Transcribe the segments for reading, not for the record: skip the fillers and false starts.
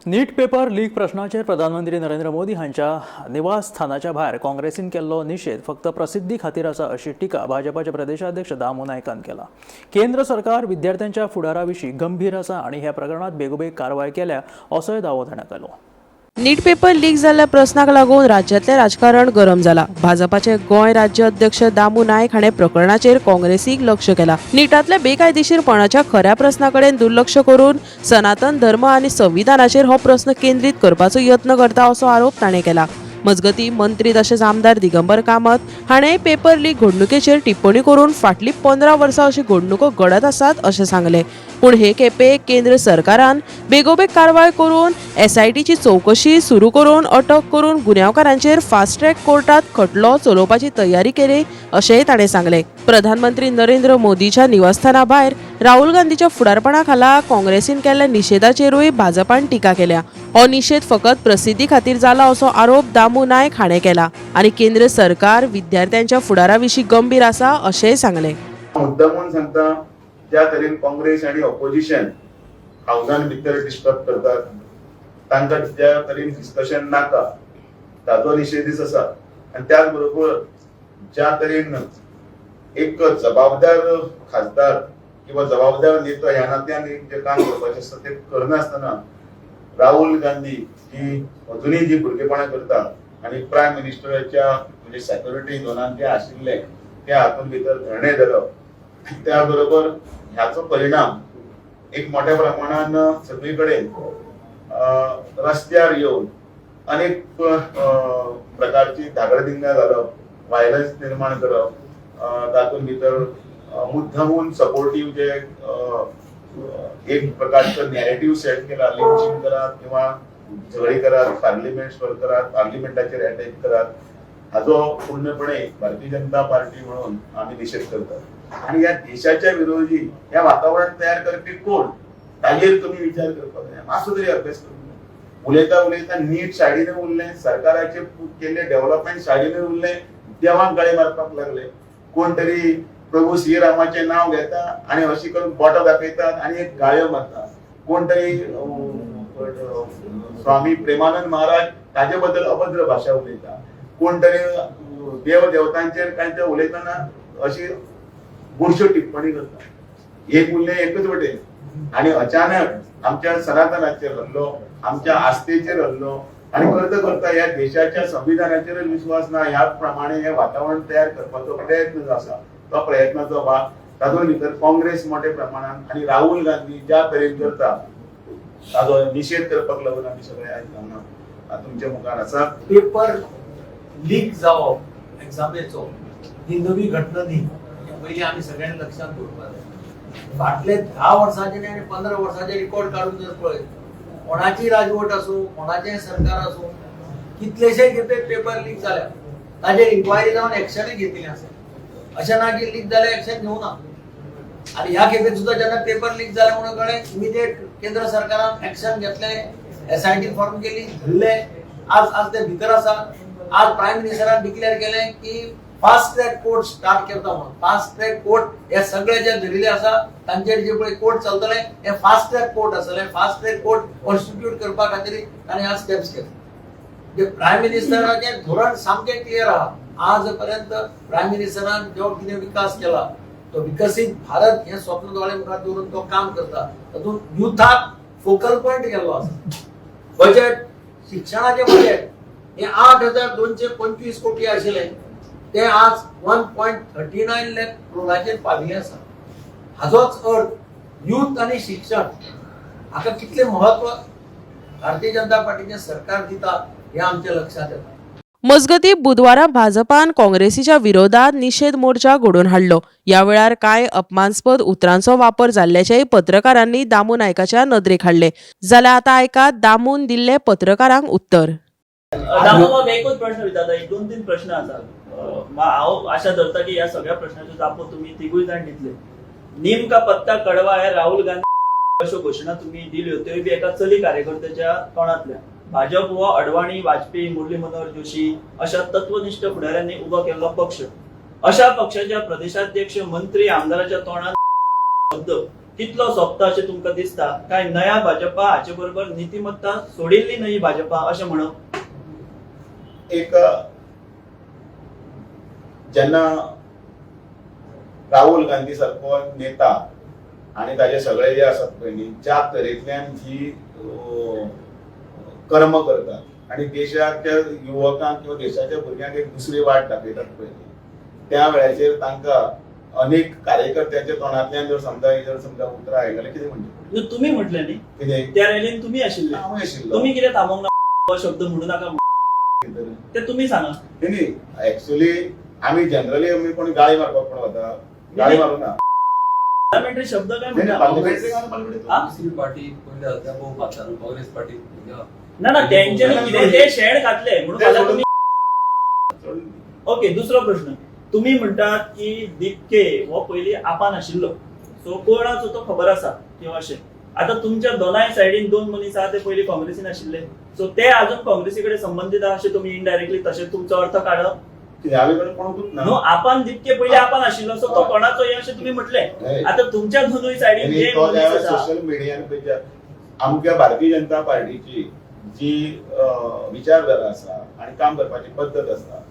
नीट paper leak प्रश्नाचेर प्रधानमंत्री नरेंद्र मोदी हांच्या निवासस्थानाच्या भायर काँग्रेसीन केल्लो निशेध फक्त प्रसिद्धी खातीर आसा अशी टिका भाजपाचे प्रदेशाध्यक्ष दामू नायकान केला. केंद्र सरकार विद्यार्थ्यांच्या फुडारा विशीं गंभीर आसा आनी ह्या प्रकरणात बेगोबेग कारवाय केल्या असोय दावो ताणें केलो. नीट पेपर लीक जाल्ल्या प्रस्नाक लागून राज्यांतलें राजकारण गरम जाला. भाजपाचे गोंय राज्य अध्यक्ष दामू नायक हाणें प्रकरणाचेर काँग्रेसीक लक्ष केला. निटांतल्या बेकायदेशीरपणाच्या खऱ्या प्रस्ना कडेन दुर्लक्ष करून सनातन धर्म आनी संविधानाचेर हो प्रस्न केंद्रीत करपाचो यत्न करता असो आरोप ताणें केला. मजगतीं, मंत्री तशेंच आमदार दिगंबर कामत हाणें पेपर लीक घडणुकेचेर टिप्पणी करून फाटलीं 15 वर्सां अशी घडणुको घडत आसात अशें सांगलें. पूण हे खेपे केंद्र सरकारान बेगोबेग कारवाय करून एसआयटीची चवकशी सुरू करून अटक करून गुन्यांवकारांचेर फास्ट ट्रॅक कोर्टात खटलो चलोवपाची तयारी केली अशेंय ताणें सांगलें. प्रधानमंत्री नरेंद्र मोदीच्या निवासस्थाना भायर राहुल गांधीच्या फुडारपणा खाला काँग्रेसीन केल्ल्या निशेधाचेरूय भाजपान टिका केल्या. हो निशेध फकत प्रसिद्धी खातीर जाला असो आरोप दामू नायक हाणें केला आनी केंद्र सरकार विद्यार्थ्यांच्या फुडारा विशीं गंभीर आसा अशेंय सांगलें. मुद्दामून सांगता, ज्या तरेन काँग्रेस आनी ऑपोजिशन हावसान भितर डिस्टर्ब करतात, तांकां ज्या तरेन डिस्कशन नाका ताचो निशेधीच आसा. आनी त्याच बरोबर ज्या तरेन एक जबाबदार खासदार किंवा जबाबदार नेतो ह्या नात्यान एक जे काम करपाचें आसता तें करनासतना राहुल गांधी ही अजुनूय जी भुरगेपणां करता आनी प्रायम मिनिस्टराच्या म्हणजे सेक्युरिटी झोनान जे आशिल्ले त्या हातून भितर धरणे धरप, त्या बरोबर ह्याचो परिणाम एक मोठ्या प्रमाणान सगळी कडेन रस्त्यार येवन अनेक प्रकारची धागडधिंगा घालप, व्हायलन्स निर्माण करप, तातूंत भितर मुद्दामून सपोर्टीव जे एक प्रकारचो नॅरेटीव सेट केला, लिंचिंग करात किंवा झगडी करात, पार्लिमेंट वर करात, पार्लिमेंटाचेर अटॅक करात, हाजो पूर्णपणे भारतीय जनता पार्टी म्हणून आमी निशेध करतात. आणि ह्या देशाच्या विरोधी ह्या वातावरण तयार करपी कोण ताजेर तुमी विचार करपाक जाय. मातसो तरी अभ्यास करूंक जाय. उलयता उलयता नीट सायडीन उरलें, सरकाराचे केल्ले डेव्हलपमेंट सायडीन उरलें, देवाक गाळी मारपाक लागले. कोण तरी प्रभू श्रीरामाचें नांव घेता आनी अशी करून बोटां दाखयतात आनी एक गाळयो मारता. कोण तरी स्वामी प्रेमानंद महाराज ताजे बद्दल अभद्र भाशा उलयता. कोण तरी देव देवतांचेर काय ते उलयतना अशी बुरश्यो टिप्पणी करता. एक उरलें एकच वटेन आणि अचानक आमच्या सनातनाचेर हल्लो, आमच्या आस्थेचेर हल्लो आणि करता करता ह्या देशाच्या संविधानाचेरच विश्वास ना ह्या प्रमाणे हे वातावरण तयार करपाचो प्रयत्न जो आसा तो प्रयत्नाचो भाग. तातूंत भितर काँग्रेस मोठ्या प्रमाणात आणि राहुल गांधी ज्या तरेन करता ताजो निशेध करपाक लागून आमी सगळे आयज हांगा तुमच्या मुखार आसा. पेपर लीक जावप एग्जामेचो ही नवी घटना न्ही. पयलीं आमी सगळ्यांनी लक्षात दवरपाक जाय. फाटले 10 वर्सांचे आनी 15 वर्सांचे रिकॉर्ड काडून जर पळयत, कोणाची राजवट आसूं, कोणाचें सरकार आसूं, कितलेशे खेपे पेपर लीक जाल्या. ताजेर इन्क्वायरी जावन एक्शनूय घेतिल्लें आसा. अशें ना की लीक जाल्यार एक्शन घेवना. आनी ह्या खेपे सुद्दां जेन्ना पेपर लीक जाले म्हणून कळ्ळें, इमिडिएट केंद्र सरकारान एक्शन घेतलें, एसआयटी फॉर्म केली, धरले. आज आज ते भितर आसा. आज प्रायम मिनिस्टरान डिक्लेअर केलें की फास्ट ट्रॅक कोर्ट स्टार्ट करता म्हणून. फास्ट ट्रॅक कोर्ट हे सगळे जे धरिल्ले आसा तांचेर जे पळय कोर्ट चलतले, हे फास्ट ट्रॅक कोर्ट आसतले. फास्ट ट्रॅक कोर्ट कॉन्स्टिट्यूट करपा खातीर ताणें आज स्टेप्स घेतले. म्हणजे प्रायम मिनिस्टराचें धोरण सामकें क्लियर आहा. आज पर्यंत प्रायम मिनिस्टरान जो कितें विकास केला तो विकसीत भारत हें स्वप्न दोळे मुखार दवरून तो काम करता. तातूंत युथाक फोकल पॉयंट केल्लो आसा. बजेट, शिक्षणाचें बजेट हे 8225 कोटी आशिल्लें, ते आज 1.39 लाख क्रोराचेर पाविल्लें आसा. हाजोच अर्थ युथ आनी शिक्षण हाका कितलें म्हत्व भारतीय जनता पार्टीचें सरकार दिता हें आमच्या लक्षांत येता. मजगतीं, बुधवारा भाजपान काँग्रेसीच्या विरोधात निशेध मोर्चा घडोवन हाडलो. ह्या वेळार कांय अपमानस्पद उतरांचो वापर जाल्ल्याचेय पत्रकारांनी दामू नायकाच्या नदरेक हाडले. जाल्यार आतां आयकात दामून दिल्ले पत्रकारांक उत्तर. दामू बाब, एकूच प्रश्न विचारता. एक दोन तीन प्रश्न आसा. हांव आशा धरता की ह्या सगळ्या प्रश्नाच्यो जापो तुमी तिगूय जाण दितले. "नीम का पत्ता कड़वा है, राहुल गांधी" अश्यो घोशणा तुम्ही दिल्यो, त्योय बी एका चली कार्यकर्त्याच्या तोंडांतल्यान. भाजप हो अडवाणी, वाजपेयी, मुरली मनोहर जोशी अशा तत्वनिष्ठ फुडाऱ्यांनी उबो केल्लो पक्ष. अशा पक्षाच्या प्रदेशाध्यक्ष, मंत्री, आमदाराच्या तोंडात शब्द कितलो सोंपता अशें तुमकां दिसता? काय नया भाजपा हाचे बरोबर नीतिमत्ता सोडिल्ली न्हय भाजपा अशें म्हणप? एक जेन्ना राहुल गांधी सारको नेता आणि ताजे सगळे जे आसात पळय न्ही, ज्या तरेंतल्यान जी कर्म करतात आणि देशाच्या युवकांक किंवा देशाच्या भुरग्यांक एक दुसरी वाट दाखयतात पळय न्ही, त्या वेळाचेर तांकां अनेक कार्यकर्त्यांच्या तोंडांतल्यान जर समजा ही जर समजा उतरां आयली जाल्यार कितें म्हणचें? न्हू, तुमी म्हटलें न्ही कितें त्या रॅलीन तुमी आशिल्ले, हांव आशिल्लो. तुमी कितें थांबोवंक ना हो शब्द म्हणू नाका कितें ते तुमी सांगा. नाही नाही, ऍक्च्युली आम्ही जनरली आम्ही कोणी गाळी मारपाक कोण वता गाळी मारू ना. पार्लमेंटरी शब्द काय नाही, म्हणटा? नाही, parliamentary हा? दुसरी पार्टी पयली आसा पळोवपाक आता न्हू, काँग्रेस पार्टी. ना ना, तेंच्यांनी कितें ते शेण घातले म्हणून ते फाल्यां सोडून- तुमी ओके. दुसरो प्रश्न, तुम्ही म्हणटात की दिपके हो पयलीं आपान आशिल्लो, सो कोणाचो तो खबर आसा किंवा अशें. आतां तुमच्या दोनाय सायडीन दोन मनीस आहा ते पयलीं काँग्रेसीन आशिल्ले, सो ते अजून काँग्रेसी कडेन संबंदीत आहा अशें तुमी इनडायरेक्टली तशें तुमचो अर्थ काडप? कितें आमी कडेन कोणूच ना. न्हू, आपान दिपके पयलीं आपान आशिल्लो, सो तो कोणाचो हें अशें तुमी म्हटलें. नाही. आतां तुमच्या दोनूय सायडीन आणि जे तो मनीस आसा सोशल मिडियान पळय आमच्या भारतीय जनता पार्टीची जी विचारधारा आसा आणि काम करपाची पद्दत आसा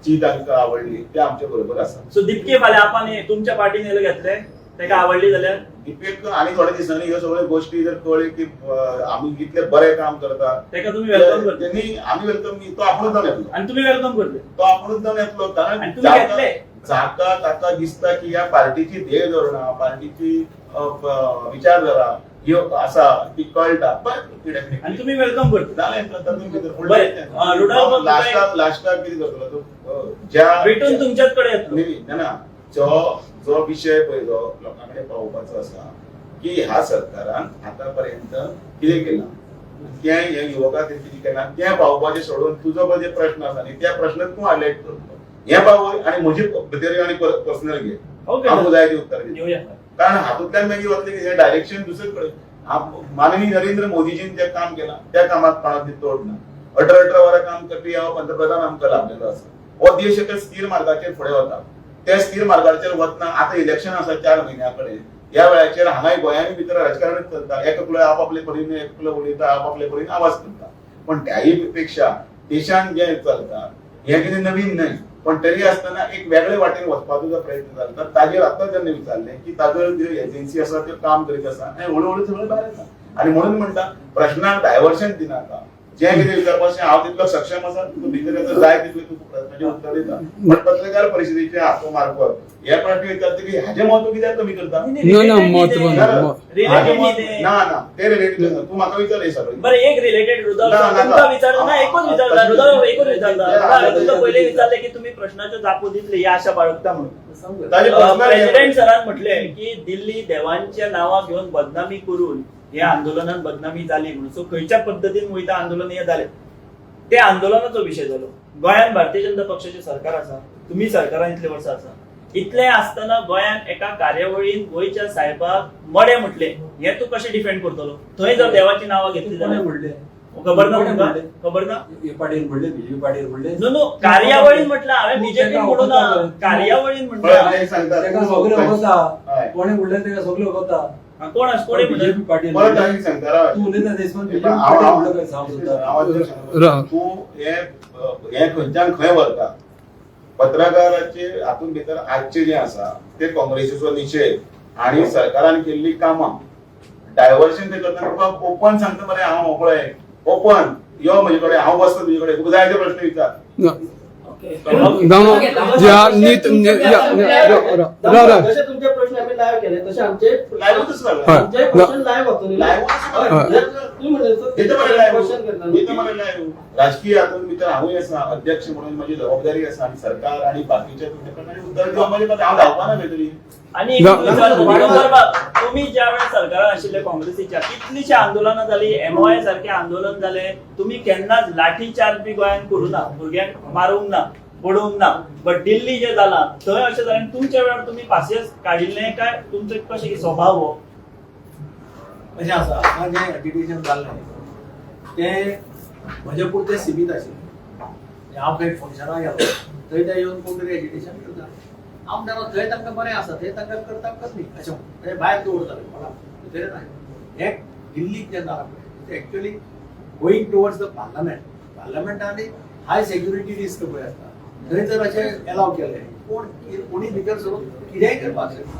जी तांकां आवडली ते आमच्या बरोबर आसा. सो दिपके फाल्यां आपान हे तुमच्या पार्टीन येयले घेतले ताका आवडली जाल्यार? इफेक्ट आणि थोड्या दिसांनी ह्यो सगळ्यो गोष्टी जर कळ्ळी की आमी कितले बरें काम करता ताका तुमी welcome करतले? त्यांनी आमी welcome न्ही, तो आपणूच जावन येतलो. आनी तुमी welcome करतले? तो आपणूच जावन येतलो. कारण आनी तुमी घेतले? जाका ताका दिसता की ह्या पार्टीची ध्येय धोरणां, पार्टीची विचारधारा ह्यो आसा ती कळटा, पण ती आनी definitely तुमी welcome करतले? जालें तातूंत भितर बरें, रुडॉल्फ बाब, लास्टाक लास्टाक कितें करतलो तूं ज्या भेटून तुमच्याच कडेन येतलो. न्ही, ना ना, जो जो विशय पळय जो लोकां कडेन पावोवपाचो आसा की ह्या सरकारान आतां पर्यंत कितें केलां तें ह्या युवकां खातीर कितें केलां तें पावोवपाचें सोडून तुजो पळय जे प्रश्न आसा न्ही त्या प्रश्नाक तूं हायलायट करतलो हें पावय आनी म्हजी भितर आनी पर्सनल घे, ओके आमकां जाय ती उत्तर दी. घेवया. कारण हातूंतल्यान मागीर वतलें की हें डायरेक्शन दुसरें कडेन. माननीय नरेंद्र मोदीजीन जें काम केलां त्या कामाक कोणाक ती तोड ना. 18-18 वरां काम करपी हो पंतप्रधान आमकां लाभलेलो आसा. हो देश एका स्थिर मार्गाचेर फुडें वता. त्या स्थिर मार्गाचेर वतना आतां इलेक्शन आसा 4 म्हयन्यां कडेन. ह्या वेळाचेर हांगाय गोंयांनी भितर राजकारणच चलता. एकलो आपापले परीन एकलो उलयता, आपापले परीन आवाज करता. पण त्याही पेक्षा देशान जें चलता हें कितें नवीन न्हय, पण तरी आसतना एक वेगळे वाटेन वचपाचो जो प्रयत्न चलता ताजेर आतां जेन्ना विचारलें की ताजो ज्यो एजन्सी आसा त्यो काम करीत आसा आनी हळू हळू सगळें भायर येता. आनी म्हणून म्हणटा प्रश्नाक डायवर्शन दिनाका. जें कितें विचारपाचें हांव तितलो सक्षम आसा, तुका भितर येता जाय तितलें तुका प्रश्नाचें उत्तर दिता. पण पत्रकार परिशदेचे हातो मार्फत हे प्रश्न विचारता की हाजें म्हत्व कित्याक कमी करता? ना, ना, म्हत्व ना. रिलेटेड न्ही तें. ना ना, ते रिलेटेड ना. तूं म्हाका विचार हे सगळें. बरं, एक रिलेटेड रुदोल्फ, ना, ना, तुमकां विचारता ना, एकूच विचारता रुदोल्फ, एकूच विचारता. हांवें तुमकां पयलीं विचारलें की तुमी प्रश्नाच्यो जापो दितले ही आशा बाळगता म्हणून. ताजे प्रश्न प्रेसिडेंट सरान म्हटले की दिल्ली देवांच्या नांवा घेवन बदनामी करून हे आंदोलनान बदनामी जाली म्हणून. सो खंयच्या पद्दतीन वयता आंदोलन हे जालें ते आंदोलनाचो विशय जालो. गोंयांत भारतीय जनता पक्षाचें सरकार आसा, तुमी सरकारान इतले वर्सां आसा, इतलें आसतना गोंयांत एका कार्यावळीन गोंयच्या साहेबाक मडें म्हटलें हें तूं कशें डिफेंड करतलो? थंय जर देवाची नांवां घेतली कोणें जाल्यार म्हणलें? खबर ना कोणें तुमकां? म्हणलें? खबर ना? हे पार्टीन म्हणलें, बीजेपी पार्टीन म्हणलें. न्हू न्हू, कार्यावळीन म्हटलं हांवें, बीजेपी म्हणूं ना, कार्यावळीन पळय, म्हटलं. हांव एक सांगता, ताका सगळें वता. हय. कोणें म्हणलें ताका सगळें वता. कोण कोणी म्हणलें? बीजेपी पार्टीन परत हांव एक सांगता राव. तूं उलयता देशमान बीजेपी हांव- पार्टीन हांव- म्हणलें काय सांग सुद्दां. हांव अध्यक्ष सांगता. तूं हे हे खंयच्यान खंय व्हरता पत्रकाराचे हातूंत भितर आजचे जे आसा ते काँग्रेसीचो निशेध आणि सरकारान केल्ली कामां डायवर्शन ते करतना तुका ओपन सांगता मरे, हांव मोकळे ओपन यो म्हजे कडेन, हांव बसता तुजे कडेन, तुका जाय ते प्रश्न विचार. दामो या नीत या रा रा जसे तुमचे प्रश्न आम्ही लाईव्ह केले तसे आमचे लायव्हच सगळं. हय. आमचे क्वेश्चन लाईव्ह होतो. लायव्ह तुम्ही म्हणले तसं येता मरे लायव्ह. क्वेश्चन करता येता मरे लायव्ह. राजकीय हातूंत भितर हांवूय आसा अध्यक्ष म्हणून म्हजी जबाबदारी आसा आणि सरकार आणि बाकीच्या तुमच्या कडल्यान उत्तर दिवप म्हजें कर्तव्य. हांव धांवपाना खंय तरी. आणि एक विचारतो, दिगंबर बाब, तुम्ही ज्या वेळेस सरकारात आशिल्ले काँग्रेसीच्या कितलीशी आंदोलनां जाली, एमओआय सारखे आंदोलन जाले, तुम्ही केन्नाच लाठी चार्ज बी गोंयांत करूं ना, भुरग्यांक मारूंक ना, बडोवंक ना, बट दिल्ली जे जाला थंय अशें जालें आनी तुमच्या वेळार तुमी पासियेंस काडिल्लें काय तुमचो कशें कितें स्वभाव हो? अशें आसा, हांगा जें एजिटेशन जाल्लें तें म्हजे पुरतें सिमीत आशिल्लें. हांव खंय फंक्शनाक गेलो थंय ते येवन कोण तरी एजिटेशन करता. हांव म्हणटालो थंय तांकां बरें आसा, थंय तांकां करता कसली अशें म्हणून थंय भायर दवरताले कोणाक थंय ना. हें दिल्लीक जेन्ना जालां पळय, actually going towards the parliament, पार्लमेंटान high security risk पळय आसता, थंय जर अशें एलाव केलें कोण कोणी भितर सरून कितेंय करपाक शकता.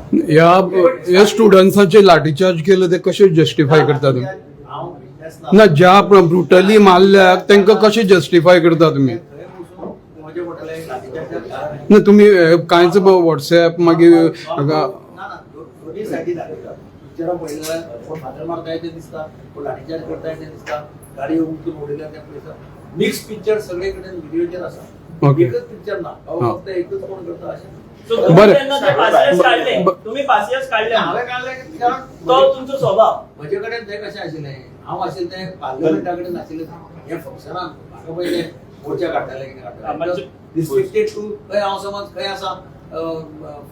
ह्या स्टुडंट्सांचे लाठीचार्ज केलं ते कशें जस्टिफाय करता तुमी? हांव witness ना. ना, ज्या ब्रुटली मारल्याक तांकां कशें जस्टिफाय करता तुमी? थंय बसून म्हजे पडटलें लाठीचार्ज कारण. ना, तुमी कांयच वॉट्सॅप मागीर ना ना, दोन्ही सायडी दाखयता. पिक्चरां पळयलें जाल्यार कोण फातर मारता ते दिसता, कोण लाठीचार्ज करता ते दिसता, गाडी उमथून उडयल्या ते पळयता. मिक्स पिक्चर सगळे कडेन व्हिडिओचेर आसा. एकच पिक्चर ना बाबा, फक्त एकच कोण करता अशें. So तुम्ही बरें. तेन्ना ते पासियेंस काडले, तुम्ही पासियेंस काडले. हांवें काडलें कारण तो तुमचो स्वभाव. म्हजे कडेन तें कशें आशिल्लें, हांव आशिल्लें तें पार्लमेंटा कडेन आशिल्लें हें फंक्शनाक म्हाका पयलें मोर्चा काडटाले कितें काडटाले रिस्ट्रिक्टेड टू खंय हांव समज खंय आसा,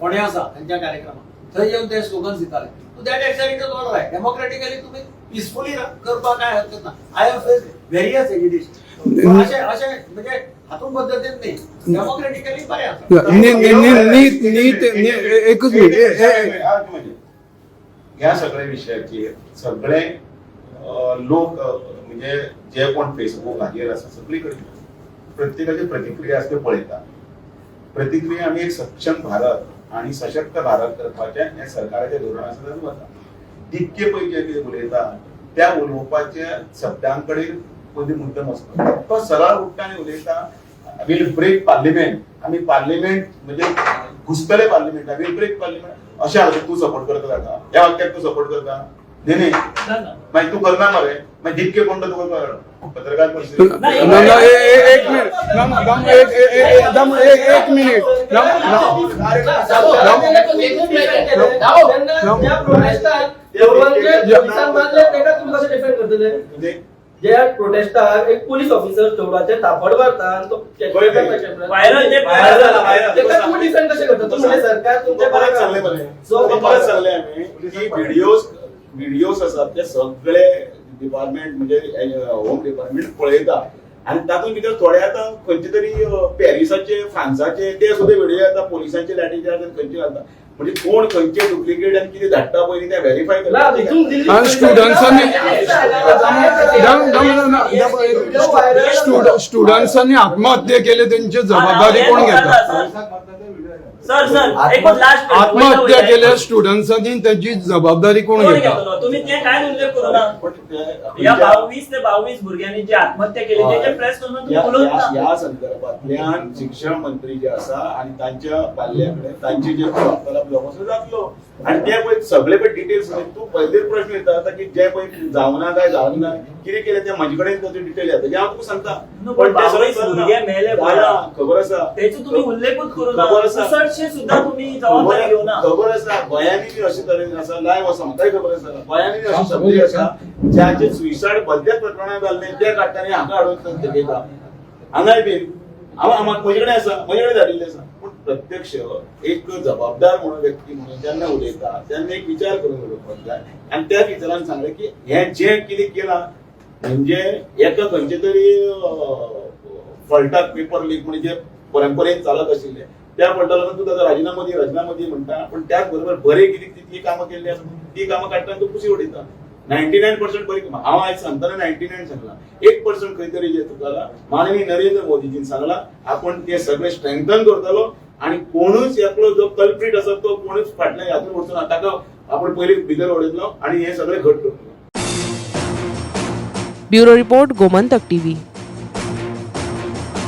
फोंड्या आसा तेंच्या कार्यक्रमाक, थंय येवन ते स्लोगन्स दिताले. To that extent it all right. Democratically तुमी पिसफुली करपाक काय हरकत ना. I have face various agitation अशें अशें म्हणजे हातूंत पद्दतीन न्ही, डेमोक्रेटिकली बरें आसा. एकच मिनिट. ह्या सगळ्या विशयाचेर सगळे लोक म्हणजे जे कोण फेसबूक हाजेर आसा सगळी कडेन प्रत्येकाची प्रतिक्रिया आसा त्यो पळयता. प्रतिक्रिया आमी एक सक्षम भारत आणि सशक्त भारत करपाचें हें सरकाराचें धोरण आसा तातूंत वता. तितके पळय जे कितें उलयता त्या उलोवपाच्या शब्दां कडेन पयलीं मुद्दम वचपाक तो सरळ उठ्ठा आनी उलयता will break parliament. आमी पार्लिमेंट म्हणजे घुसतले पार्लिमेंट, will break parliament अशें आसा. तूं सपोर्ट करता ताका, ह्या वाक्याक तूं सपोर्ट करता? न्ही न्ही, मागीर तूं करना मरे, मागीर जितके कोण तो तुका पत्रकार परिशदेक ना ना, एक मिनिट, एक मिनिट. ज्या प्रोटेस्टाक ताका तुमी कशें डिफेंड करतले? ज्या प्रोटेस्टाक एक पोलीस ऑफिसर चेडवाचेर थापड मारता आनी तो व्हायरल ते ताका तुमी डिफेंड कशें करता? तुमी म्हणलें सरकार तुमच्या परत सांगले मरे, परत सांगले आमी की व्हिडिओज आसात ते सगळे डिपार्टमेंट म्हणजे होम डिपार्टमेंट पळयता आनी तातूंत भितर थोडे आतां खंयचे तरी पॅरिसाचे फ्रांसाचे ते सुद्दां व्हिडिओ येता पोलिसांचे लाठीचार्ज आनी खंयचे घालता. म्हणजे कोण खंयचे डुप्लिकेट आनी कितें धाडटा पयलीं तें व्हेरीफाय ना, हितून दिल्ली स्टुडंट्सांनी स्टुडंट्सांनी आत्महत्या केली तेंची जबाबदारी कोण घेता? सर सर एकूच लास्ट. आत्महत्या केल्या स्टुडंट्सांनी त्याची जबाबदारी कोण कोण घेता? घेतलो? तुम्ही ते काय उल्लेख करू ना या 22 ते 22 भुरग्यांनी जी आत्महत्या केली तेचे प्रेस कॉन्फरन्स तुम्ही उलोवंक ना. ह्या संदर्भांतल्यान शिक्षण मंत्री जे आसा आनी तांच्या पाल्या कडेन तांचे जे वार्तालाप जावप जातलो आनी ते पळय सगळे पळय डिटेल्स. तूं पयलीच प्रश्न विचारता की जे पळय जावना काय जावना कितें केलें ते म्हजे कडेन ताचे डिटेल येता जे हांव तुका सांगता. न्हू, पण 22 भुरगे मेले पळय. खबर आसा, तेचो तुम्ही उल्लेखूच करू ना. खबर आसा. चडशे सुद्धा तुम्ही जबाबदारी घेवना. खबर आसा, गोंयांनी बी अशे तरेन आसा लायव्ह आसा, म्हाकाय खबर आसा गोंयांनी बी अशे शब्द आसा ज्यांचे सुसायड भलत्याच प्रकरणां जाल्ले ते काडटा आनी हांगा हाडून दाखयता. हांगाय बीन हांव म्हजे कडेन आसा, म्हजे कडेन धाडिल्लें आसा. पूण प्रत्यक्ष एक जबाबदार म्हणून व्यक्ती म्हणून जेन्ना उलयता तेन्ना एक विचार करून उलोवपाक जाय आनी त्या विचारान सांगलें की हें जें कितें केलां म्हणजे एका खंयचे तरी फॉल्टाक पेपर लीक म्हणजे परंपरेन चालत आशिल्लें त्या फॉल्टा लागून तूं ताका राजिनामो दी राजिनामो दी म्हणटा, पूण त्याच बरोबर बरें कितें तितलीं कामां केल्लीं आसा ती कामां काडटा आनी तूं कुशी उडयता. 99% बरी कामां. हांव आयज सांगतना 99 सांगलां, 1% खंय तरी जें चुकलां. माननीय नरेंद्र मोदीजीन सांगलां आपूण ते सगळें स्ट्रेंथन करतलो आनी कोणूच एकलो जो कल्प्रीट आसा तो कोणूच फाटल्यान हातून वचूना, ताका आपूण पयलीं भितर उडयतलो आनी हें सगळें घट करतलो. Bureau report, Gomantak TV.